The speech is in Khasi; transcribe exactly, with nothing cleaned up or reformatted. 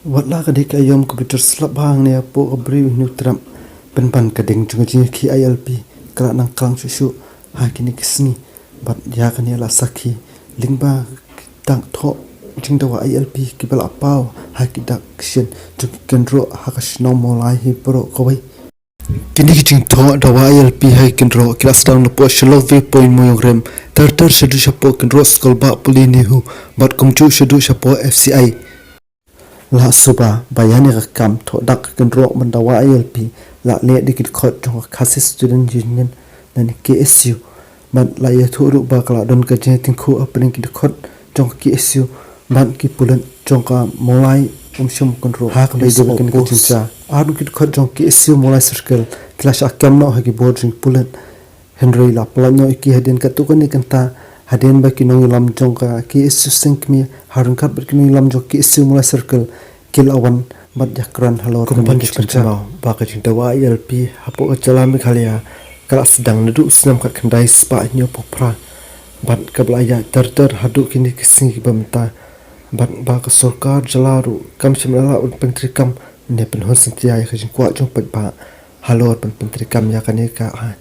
Wat la ka dei ka aïom ka bitar slap bha hangne hapoh ka Bri u Hynñiewtrep, pynban ka ding jong ka jingïakhih I L P ka la nang klang shuh shuh ha kine ki sngi. Bad ïa kane la sakhi lyngba ki dak thoh jingdawa I L P kiba la paw ha ki dak ki shin jong ki kynroh ha ka shnong Mawlai hi baroh kawei. Kine ki jingthoh dawa I L P ha ki kynroh ki la sdang napoh Shalom Viewpoint Mawiong Rem, ter ter shaduh shapoh kynroh Skul Bah Pule Nehu bad kumjuh shaduh shapoh F C I. La suba ba ïa kane ka kam thoh dak kynroh ban dawa I L P la leh da ki dkhot jong ka Khasi Student Union lane K S U. Bad la ïathuh ruh ba ka la don ka jingïatyngkhuh hapdeng ki dkhot jong ka K S U bad ki pulit jong ka Mawlai Umshym Kynroh. Ha ka ba ïadei bad kane ka jingjia, ar ngut ki dkhot jong ka K S U Mawlai Circle ki la shah kem noh ha ki bor jong ki pulit. Hynrei la pyllait noh ïa ki hadien katto katne kynta, hadien ba ki nongïalam jong ka K S U seng kmie ha ryngkat bad ki nongïalam jong ka K S U Mawlai Circle ki la wan bad ïakren halor kane ka jingjia. Kumban shu pynkynmaw ba ka jingdawa I L P hapoh ka jylla Meghalaya ka la sdang naduh u snem khatkhyndai spah hynñiewphew phra bad kaba la ïaid ter ter haduh kine ki sngi kiba mynta, bad ba ka sorkar jylla ruh kam shym la lah ban pyntreikam ne pynhun satia ïa ka jingkwah jong u paidbah halor ban pyntreikam ïa kane ka aiñ.